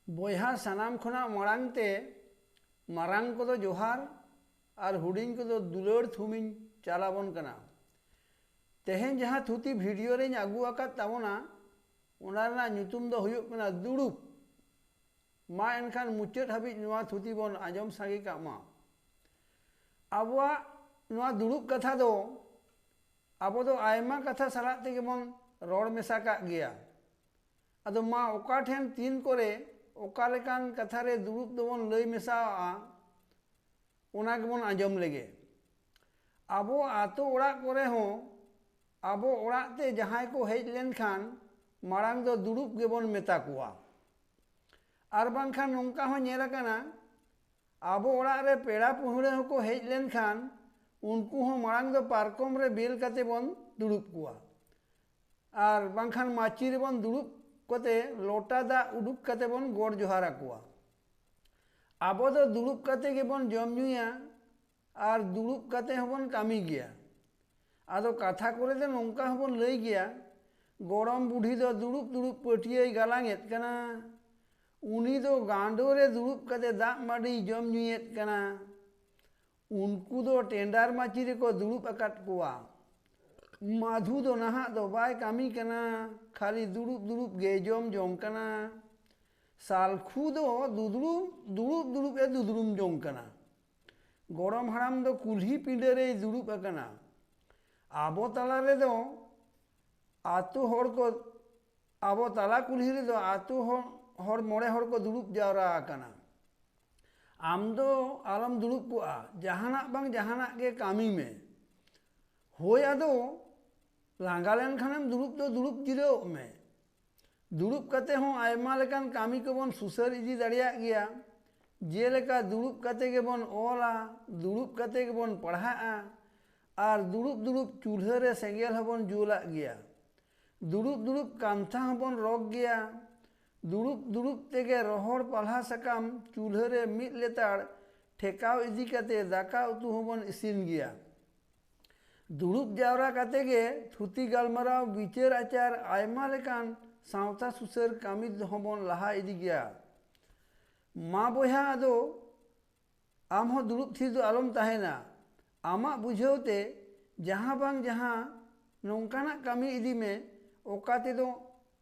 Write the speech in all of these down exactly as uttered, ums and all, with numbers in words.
ᱵᱚᱭᱦᱟ, ᱥᱟᱱᱟᱢ ᱠᱷᱚᱱᱟᱜ ᱢᱟᱲᱟᱝ ᱛᱮ ᱢᱟᱨᱟᱝ ᱠᱚᱫᱚ ᱡᱚᱦᱟᱨ ᱟᱨ ᱦᱩᱰᱤᱧ ᱠᱚᱫᱚ ᱫᱩᱞᱟᱹᱲ ᱛᱷᱩᱢᱤᱧ ᱪᱟᱞ ᱟᱵᱚᱱ ᱠᱟᱱᱟ᱾ ᱛᱮᱦᱮᱧ ᱡᱟᱦᱟᱸ ᱛᱷᱩᱛᱤ ᱵᱷᱤᱰᱤᱭᱳ ᱨᱤᱧ ᱟᱹᱜᱩ ᱟᱠᱟᱫ ᱛᱟᱵᱚᱱᱟ, ᱚᱱᱟ ᱨᱮᱱᱟᱜ ᱧᱩᱛᱩᱢ ᱫᱚ ᱦᱩᱭᱩᱜ ᱠᱟᱱᱟ ᱫᱩᱲᱩᱵ᱾ ᱢᱟ ᱮᱱᱠᱷᱟᱱ ᱢᱩᱪᱟᱹᱫ ᱦᱟᱹᱵᱤᱡ ᱱᱚᱣᱟ ᱛᱷᱩᱛᱤ ᱵᱚᱱ ᱟᱸᱡᱚᱢ ᱥᱟᱸᱜᱮ ᱠᱟᱜ ᱢᱟ᱾ ᱟᱵᱚᱣᱟᱜ ᱱᱚᱣᱟ ᱫᱩᱲᱩᱵ ᱠᱟᱛᱷᱟ ᱫᱚ ᱟᱵᱚ ᱫᱚ ᱟᱭᱢᱟ ᱠᱟᱛᱷᱟ ᱥᱟᱞᱟᱜ ᱛᱮᱜᱮ ᱵᱚᱱ ᱨᱚᱲ ᱢᱮᱥᱟ ᱠᱟᱜ ᱜᱮᱭᱟ᱾ ᱟᱫᱚ ᱢᱟ ᱚᱠᱟ ᱴᱷᱮᱱ ᱛᱤᱱ ᱠᱚᱨᱮ ᱚᱠᱟ ᱞᱮᱠᱟᱱ ᱠᱟᱛᱷᱟ ᱨᱮ ᱫᱩᱲᱩᱵ ᱫᱚᱵᱚᱱ ᱞᱟᱹᱭ ᱢᱮᱥᱟᱣᱟᱜᱼᱟ, ᱚᱱᱟ ᱜᱮᱵᱚᱱ ᱟᱸᱡᱚᱢ ᱞᱮᱜᱮ᱾ ᱟᱵᱚ ᱟᱛᱳ ᱚᱲᱟᱜ ᱠᱚᱨᱮ ᱦᱚᱸ ᱟᱵᱚ ᱚᱲᱟᱜ ᱛᱮ ᱡᱟᱦᱟᱸᱭ ᱠᱚ ᱦᱮᱡ ᱞᱮᱱᱠᱷᱟᱱ ᱢᱟᱲᱟᱝ ᱫᱚ ᱫᱩᱲᱩᱵ ᱜᱮᱵᱚᱱ ᱢᱮᱛᱟ ᱠᱚᱣᱟ᱾ ᱟᱨ ᱵᱟᱝᱠᱷᱟᱱ ᱱᱚᱝᱠᱟ ᱦᱚᱸ ᱧᱮᱞ ᱟᱠᱟᱱᱟ, ᱟᱵᱚ ᱚᱲᱟᱜ ᱨᱮ ᱯᱮᱲᱟ ᱯᱟᱹᱦᱲᱟᱹ ᱦᱚᱸᱠᱚ ᱦᱮᱡ ᱞᱮᱱᱠᱷᱟᱱ ᱩᱱᱠᱩ ᱦᱚᱸ ᱢᱟᱲᱟᱝ ᱫᱚ ᱯᱟᱨᱠᱚᱢ ᱨᱮ ᱵᱮᱞ ᱠᱟᱛᱮ ᱵᱚᱱ ᱫᱩᱲᱩᱵ ᱠᱚᱣᱟ᱾ ᱟᱨ ᱵᱟᱝᱠᱷᱟᱱ ᱢᱟᱹᱪᱤ ᱨᱮᱵᱚᱱ ᱫᱩᱲᱩᱵ ᱠᱟᱛᱮ ᱞᱚᱴᱟ ᱫᱟᱜ ᱩᱰᱩᱠ ᱠᱟᱛᱮ ᱵᱚᱱ ᱜᱚᱰ ᱡᱚᱦᱟᱨ ᱟᱠᱚᱣᱟ᱾ ᱟᱵᱚ ᱫᱚ ᱫᱩᱲᱩᱵ ᱠᱟᱛᱮ ᱜᱮᱵᱚᱱ ᱡᱚᱢ ᱧᱩᱭᱟ ᱟᱨ ᱫᱩᱲᱩᱵ ᱠᱟᱛᱮ ᱦᱚᱸᱵᱚᱱ ᱠᱟᱹᱢᱤ ᱜᱮᱭᱟ᱾ ᱟᱫᱚ ᱠᱟᱛᱷᱟ ᱠᱚᱨᱮ ᱫᱚ ᱱᱚᱝᱠᱟ ᱦᱚᱸᱵᱚᱱ ᱞᱟᱹᱭ ᱜᱮᱭᱟ, "ᱜᱚᱲᱚᱢ ᱵᱩᱰᱷᱤ ᱫᱚ ᱫᱩᱲᱩᱵ ᱫᱩᱲᱩᱵ ᱯᱟᱹᱴᱭᱟᱹᱭ ᱜᱟᱞᱟᱝ ᱮᱫ ᱠᱟᱱᱟ, ᱩᱱᱤ ᱫᱚ ᱜᱟᱸᱰᱳ ᱨᱮ ᱫᱩᱲᱩᱵ ᱠᱟᱛᱮ ᱫᱟᱜ ᱢᱟᱹᱰᱤᱭ ᱡᱚᱢ ᱧᱩᱭᱮᱫ ᱠᱟᱱᱟ, ᱩᱱᱠᱩ ᱫᱚ ᱴᱮᱸᱰᱟᱨ ᱢᱟᱹᱪᱤ ᱨᱮᱠᱚ ᱫᱩᱲᱩᱵ ᱟᱠᱟᱫ ᱠᱚᱣᱟ, ᱢᱟᱫᱷᱩ ᱫᱚ ᱱᱟᱦᱟᱜ ᱫᱚ ᱵᱟᱭ ᱠᱟᱹᱢᱤ ᱠᱟᱱᱟ, ᱠᱷᱟᱹᱞᱤ ᱫᱩᱲᱩᱵ ᱫᱩᱲᱩᱵ ᱜᱮ ᱡᱚᱢ ᱡᱚᱝ ᱠᱟᱱᱟ, ᱥᱟᱞᱠᱷᱩ ᱫᱚ ᱫᱩᱫᱲᱩᱢ ᱫᱩᱲᱩᱵ ᱫᱩᱲᱩᱵ ᱮ ᱫᱩᱫᱲᱩᱢ ᱡᱚᱝ ᱠᱟᱱᱟ, ᱜᱚᱲᱚᱢ ᱦᱟᱲᱟᱢ ᱫᱚ ᱠᱩᱞᱦᱤ ᱯᱤᱸᱰᱟᱹ ᱨᱮᱭ ᱫᱩᱲᱩᱵ ᱟᱠᱟᱱᱟ, ᱟᱵᱚ ᱛᱟᱞᱟ ᱨᱮᱫᱚ ᱟᱛᱳ ᱦᱚᱲ ᱠᱚ, ᱟᱵᱚ ᱛᱟᱞᱟ ᱠᱩᱞᱦᱤ ᱨᱮᱫᱚ ᱟᱛᱳ ᱦᱚᱲ, ᱦᱚᱲ ᱢᱚᱬᱮ ᱦᱚᱲ ᱠᱚ ᱫᱩᱲᱩᱵ ᱡᱟᱣᱨᱟ ᱟᱠᱟᱱᱟ᱾ ᱟᱢ ᱫᱚ ᱟᱞᱚᱢ ᱫᱩᱲᱩᱵ ᱠᱚᱜᱼᱟ, ᱡᱟᱦᱟᱱᱟᱜ ᱵᱟᱝ ᱡᱟᱦᱟᱱᱟᱜ ᱜᱮ ᱠᱟᱹᱢᱤ ᱢᱮ᱾ ᱦᱳᱭ, ᱟᱫᱚ ᱞᱟᱸᱜᱟ ᱞᱮᱱᱠᱷᱟᱱᱮᱢ ᱫᱩᱲᱩᱵ ᱫᱚ ᱫᱩᱲᱩᱵ ᱡᱤᱨᱟᱹᱣᱚᱜ ᱢᱮ᱾" ᱫᱩᱲᱩᱵ ᱠᱟᱛᱮ ᱦᱚᱸ ᱟᱭᱢᱟ ᱞᱮᱠᱟᱱ ᱠᱟᱹᱢᱤ ᱠᱚᱵᱚᱱ ᱥᱩᱥᱟᱹᱨ ᱤᱫᱤ ᱫᱟᱲᱮᱭᱟᱜ ᱜᱮᱭᱟ᱾ ᱡᱮᱞᱮᱠᱟ, ᱫᱩᱲᱩᱵ ᱠᱟᱛᱮ ᱜᱮᱵᱚᱱ ᱚᱞᱟ, ᱫᱩᱲᱩᱵ ᱠᱟᱛᱮ ᱜᱮᱵᱚᱱ ᱯᱟᱲᱦᱟᱜᱼᱟ, ᱟᱨ ᱫᱩᱲᱩᱵ ᱫᱩᱲᱩᱵ ᱪᱩᱞᱦᱟᱹ ᱨᱮ ᱥᱮᱸᱜᱮᱞ ᱦᱚᱸᱵᱚᱱ ᱡᱩᱞᱟᱜ ᱜᱮᱭᱟ᱾ ᱫᱩᱲᱩᱵ ᱫᱩᱲᱩᱵ ᱠᱟᱱᱛᱷᱟ ᱦᱚᱸᱵᱚᱱ ᱨᱚᱜᱽ ᱜᱮᱭᱟ᱾ ᱫᱩᱲᱩᱵ ᱫᱩᱲᱩᱵ ᱛᱮᱜᱮ ᱨᱚᱦᱚᱲ ᱯᱟᱞᱦᱟ ᱥᱟᱠᱟᱢ ᱪᱩᱞᱦᱟᱹ ᱨᱮ ᱢᱤᱫ ᱞᱮᱛᱟᱲ ᱴᱷᱮᱠᱟᱣ ᱤᱫᱤ ᱠᱟᱛᱮ ᱫᱟᱠᱟ ᱩᱛᱩ ᱦᱚᱸᱵᱚᱱ ᱤᱥᱤᱱ ᱜᱮᱭᱟ᱾ ᱫᱩᱲᱩᱵ ᱡᱟᱣᱨᱟ ᱠᱟᱛᱮ ᱜᱮ ᱛᱷᱩᱛᱤ ᱜᱟᱞᱢᱟᱨᱟᱣ, ᱵᱤᱪᱟᱹᱨ ᱟᱪᱟᱨ, ᱟᱭᱢᱟ ᱞᱮᱠᱟᱱ ᱥᱟᱶᱛᱟ ᱥᱩᱥᱟᱹᱨ ᱠᱟᱹᱢᱤ ᱦᱚᱸᱵᱚᱱ ᱞᱟᱦᱟ ᱤᱫᱤ ᱜᱮᱭᱟ᱾ ᱢᱟ ᱵᱚᱭᱦᱟ, ᱟᱫᱚ ᱟᱢ ᱦᱚᱸ ᱫᱩᱲᱩᱵ ᱛᱷᱤᱨ ᱫᱚ ᱟᱞᱚᱢ ᱛᱟᱦᱮᱱᱟ᱾ ᱟᱢᱟᱜ ᱵᱩᱡᱷᱟᱹᱣ ᱛᱮ ᱡᱟᱦᱟᱸ ᱵᱟᱝ ᱡᱟᱦᱟᱸ ᱱᱚᱝᱠᱟᱱᱟᱜ ᱠᱟᱹᱢᱤ ᱤᱫᱤ ᱢᱮ, ᱚᱠᱟ ᱛᱮᱫᱚ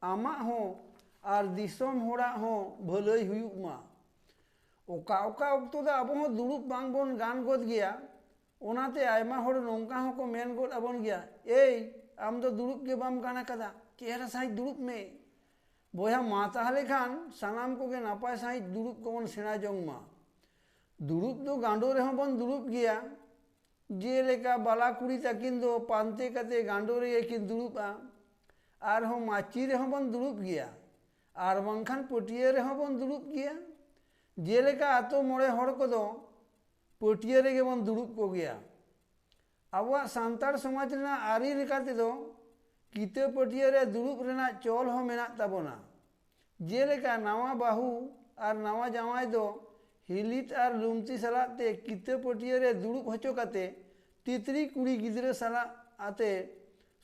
ᱟᱢᱟᱜ ᱦᱚᱸ ᱟᱨ ᱫᱤᱥᱚᱢ ᱦᱚᱲᱟᱜ ᱦᱚᱸ ᱵᱷᱟᱹᱞᱟᱹᱭ ᱦᱩᱭᱩᱜ ᱢᱟ᱾ ᱚᱠᱟ ᱚᱠᱟ ᱚᱠᱛᱚ ᱫᱚ ᱟᱵᱚ ᱦᱚᱸ ᱫᱩᱲᱩᱵ ᱵᱟᱝ ᱵᱚᱱ ᱜᱟᱱ ᱜᱚᱫ ᱜᱮᱭᱟ᱾ ᱚᱱᱟᱛᱮ ᱟᱭᱢᱟ ᱦᱚᱲ ᱱᱚᱝᱠᱟ ᱦᱚᱸᱠᱚ ᱢᱮᱱ ᱜᱚᱫ ᱟᱵᱚᱱ ᱜᱮᱭᱟ, "ᱮᱭ, ᱟᱢ ᱫᱚ ᱫᱩᱲᱩᱵ ᱜᱮ ᱵᱟᱢ ᱜᱟᱱ ᱟᱠᱟᱫᱟ, ᱪᱮᱦᱨᱟ ᱥᱟᱺᱦᱤᱡ ᱫᱩᱲᱩᱵ ᱢᱮ᱾" ᱵᱚᱭᱦᱟ, ᱢᱟ ᱛᱟᱦᱞᱮ ᱠᱷᱟᱱ ᱥᱟᱱᱟᱢ ᱠᱚᱜᱮ ᱱᱟᱯᱟᱭ ᱥᱟᱺᱦᱤᱡ ᱫᱩᱲᱩᱵ ᱠᱚᱵᱚᱱ ᱥᱮᱬᱟ ᱡᱚᱝ ᱢᱟ᱾ ᱫᱩᱲᱩᱵ ᱫᱚ ᱜᱟᱸᱰᱚ ᱨᱮᱦᱚᱸ ᱵᱚᱱ ᱫᱩᱲᱩᱵ ᱜᱮᱭᱟ᱾ ᱡᱮᱞᱮᱠᱟ ᱵᱟᱞᱟ ᱠᱩᱲᱤ ᱛᱟᱹᱠᱤᱱ ᱫᱚ ᱯᱟᱱᱛᱮ ᱠᱟᱛᱮ ᱜᱟᱸᱰᱚ ᱨᱮᱜᱮ ᱠᱤᱱ ᱫᱩᱲᱩᱵᱼᱟ, ᱟᱨᱦᱚᱸ ᱢᱟᱹᱪᱤ ᱨᱮᱦᱚᱸ ᱵᱚᱱ ᱫᱩᱲᱩᱵ ᱜᱮᱭᱟ, ᱟᱨ ᱵᱟᱝᱠᱷᱟᱱ ᱯᱟᱹᱴᱭᱟᱹ ᱨᱮᱦᱚᱸ ᱵᱚᱱ ᱫᱩᱲᱩᱵ ᱜᱮᱭᱟ᱾ ᱡᱮᱞᱮᱠᱟ ᱟᱛᱳ ᱢᱚᱬᱮ ᱦᱚᱲ ᱠᱚᱫᱚ ᱯᱟᱹᱴᱭᱟᱹ ᱨᱮᱜᱮ ᱵᱚᱱ ᱫᱩᱲᱩᱵ ᱠᱚᱜᱮᱭᱟ᱾ ᱟᱵᱚᱣᱟᱜ ᱥᱟᱱᱛᱟᱲ ᱥᱚᱢᱟᱡᱽ ᱨᱮᱱᱟᱜ ᱟᱹᱨᱤ ᱞᱮᱠᱟ ᱛᱮᱫᱚ ᱠᱤᱛᱟᱹ ᱯᱟᱹᱴᱭᱟᱹ ᱨᱮ ᱫᱩᱲᱩᱵ ᱨᱮᱱᱟᱜ ᱪᱚᱞ ᱦᱚᱸ ᱢᱮᱱᱟᱜ ᱛᱟᱵᱚᱱᱟ᱾ ᱡᱮᱞᱮᱠᱟ ᱱᱟᱣᱟ ᱵᱟᱹᱦᱩ ᱟᱨ ᱱᱟᱣᱟ ᱡᱟᱶᱟᱭ ᱫᱚ ᱦᱤᱞᱤᱛ ᱟᱨ ᱞᱩᱢᱛᱤ ᱥᱟᱞᱟᱜ ᱛᱮ ᱠᱤᱛᱟᱹ ᱯᱟᱹᱴᱭᱟᱹ ᱨᱮ ᱫᱩᱲᱩᱵ ᱦᱚᱪᱚ ᱠᱟᱛᱮ ᱛᱤᱛᱨᱤ ᱠᱩᱲᱤ ᱜᱤᱫᱽᱨᱟᱹ ᱥᱟᱞᱟᱜ ᱟᱛᱮ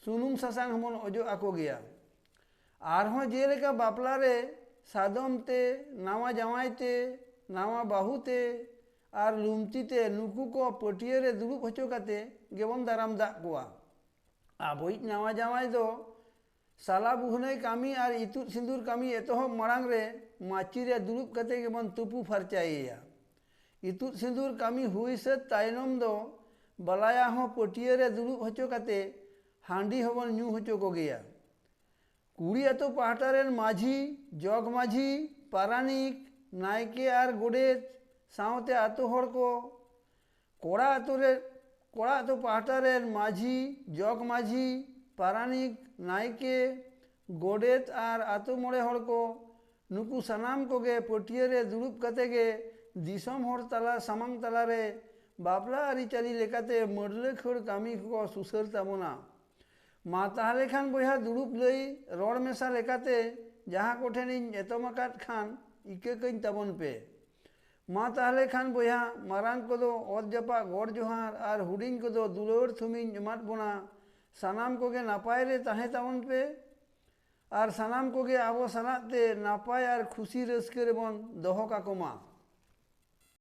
ᱥᱩᱱᱩᱢ ᱥᱟᱥᱟᱝ ᱦᱚᱸᱵᱚᱱ ᱚᱡᱚᱜ ᱟᱠᱚ ᱜᱮᱭᱟ᱾ ᱟᱨᱦᱚᱸ ᱡᱮᱞᱮᱠᱟ ᱵᱟᱯᱞᱟ ᱨᱮ ᱥᱟᱫᱚᱢ ᱛᱮ, ᱱᱟᱣᱟ ᱡᱟᱶᱟᱭ ᱛᱮ, ᱱᱟᱣᱟ ᱵᱟᱹᱦᱩ ᱛᱮ ᱟᱨ ᱞᱩᱢᱛᱤ ᱛᱮ ᱱᱩᱠᱩ ᱠᱚ ᱯᱟᱹᱴᱭᱟᱹ ᱨᱮ ᱫᱩᱲᱩᱵ ᱦᱚᱪᱚ ᱠᱟᱛᱮ ᱜᱮᱵᱚᱱ ᱫᱟᱨᱟᱢ ᱫᱟᱜ ᱠᱚᱣᱟ᱾ ᱟᱵᱚᱭᱤᱡ ᱱᱟᱣᱟ ᱡᱟᱶᱟᱭ ᱫᱚ ᱥᱟᱞᱟ ᱵᱩᱦᱱᱟᱹᱭ ᱠᱟᱹᱢᱤ ᱟᱨ ᱤᱛᱩᱫ ᱥᱤᱸᱫᱩᱨ ᱠᱟᱹᱢᱤ ᱮᱛᱚᱦᱚᱵ ᱢᱟᱲᱟᱝ ᱨᱮ ᱢᱟᱹᱪᱤ ᱨᱮ ᱫᱩᱲᱩᱵ ᱠᱟᱛᱮ ᱜᱮᱵᱚᱱ ᱛᱩᱯᱩ ᱯᱷᱟᱨᱪᱟᱭᱮᱭᱟ᱾ ᱤᱛᱩᱫ ᱥᱤᱸᱫᱩᱨ ᱠᱟᱹᱢᱤ ᱦᱩᱭ ᱥᱟᱹᱛ ᱛᱟᱭᱱᱚᱢ ᱫᱚ ᱵᱟᱞᱟᱭᱟ ᱦᱚᱸ ᱯᱟᱹᱴᱭᱟᱹ ᱨᱮ ᱫᱩᱲᱩᱵ ᱦᱚᱪᱚ ᱠᱟᱛᱮ ᱦᱟᱺᱰᱤ ᱦᱚᱸᱵᱚᱱ ᱧᱩ ᱦᱚᱪᱚ ᱠᱚᱜᱮᱭᱟ᱾ ᱠᱩᱲᱤ ᱟᱛᱳ ᱯᱟᱦᱴᱟ ᱨᱮᱱ ᱢᱟᱹᱡᱷᱤ, ᱡᱚᱜᱽ ᱢᱟᱹᱡᱷᱤ, ᱯᱟᱨᱟᱱᱤᱠ, ᱱᱟᱭᱠᱮ ᱟᱨ ᱜᱚᱰᱮᱛ ᱥᱟᱶᱛᱮ ᱟᱛᱳ ᱦᱚᱲ ᱠᱚ, ᱠᱚᱲᱟ ᱟᱛᱳ ᱨᱮ, ᱠᱚᱲᱟ ᱟᱛᱳ ᱯᱟᱦᱴᱟ ᱨᱮᱱ ᱢᱟᱹᱡᱷᱤ, ᱡᱚᱜᱽ ᱢᱟᱹᱡᱷᱤ, ᱯᱟᱨᱟᱱᱤᱠ, ᱱᱟᱭᱠᱮ, ᱜᱚᱰᱮᱛ ᱟᱨ ᱟᱛᱳ ᱢᱚᱬᱮ ᱦᱚᱲ ᱠᱚ, ᱱᱩᱠᱩ ᱥᱟᱱᱟᱢ ᱠᱚᱜᱮ ᱯᱟᱹᱴᱭᱟᱹ ᱨᱮ ᱫᱩᱲᱩᱵ ᱠᱟᱛᱮ ᱜᱮ ᱫᱤᱥᱚᱢ ᱦᱚᱲ ᱛᱟᱞᱟ, ᱥᱟᱢᱟᱝ ᱛᱟᱞᱟ ᱨᱮ ᱵᱟᱯᱞᱟ ᱟᱹᱨᱤᱪᱟᱹᱞᱤ ᱞᱮᱠᱟᱛᱮ ᱢᱟᱹᱰᱞᱟᱹ ᱠᱷᱟᱹᱲ ᱠᱟᱹᱢᱤ ᱠᱚᱠᱚ ᱥᱩᱥᱟᱹᱨ ᱛᱟᱵᱚᱱᱟ᱾ ᱢᱟ ᱛᱟᱦᱞᱮ ᱠᱷᱟᱱ ᱵᱚᱭᱦᱟ, ᱫᱩᱲᱩᱵ ᱞᱟᱹᱭ ᱨᱚᱲ ᱢᱮᱥᱟ ᱞᱮᱠᱟᱛᱮ ᱡᱟᱦᱟᱸ ᱠᱚᱴᱷᱮᱱᱤᱧ ᱮᱛᱚᱢ ᱟᱠᱟᱫ ᱠᱷᱟᱱ ᱤᱠᱟᱹ ᱠᱟᱹᱧ ᱛᱟᱵᱚᱱ ᱯᱮ᱾ ᱢᱟ ᱛᱟᱦᱞᱮ ᱠᱷᱟᱱ ᱵᱚᱭᱦᱟ, ᱢᱟᱨᱟᱝ ᱠᱚᱫᱚ ᱚᱛ ᱡᱟᱯᱟᱜ ᱜᱚᱰ ᱡᱚᱦᱟᱨ ᱟᱨ ᱦᱩᱰᱤᱧ ᱠᱚᱫᱚ ᱫᱩᱞᱟᱹᱲ ᱛᱷᱩᱢᱤᱧ ᱮᱢᱟᱫ ᱵᱚᱱᱟ᱾ ᱥᱟᱱᱟᱢ ᱠᱚᱜᱮ ᱱᱟᱯᱟᱭ ᱨᱮ ᱛᱟᱦᱮᱸ ᱛᱟᱵᱚᱱ ᱯᱮ᱾ ᱟᱨ ᱥᱟᱱᱟᱢ ᱠᱚᱜᱮ ᱟᱵᱚ ᱥᱟᱞᱟᱜ ᱛᱮ ᱱᱟᱯᱟᱭ ᱟᱨ ᱠᱷᱩᱥᱤ ᱨᱟᱹᱥᱠᱟᱹ ᱨᱮᱵᱚᱱ ᱫᱚᱦᱚ ᱠᱟᱠᱚ ᱢᱟ᱾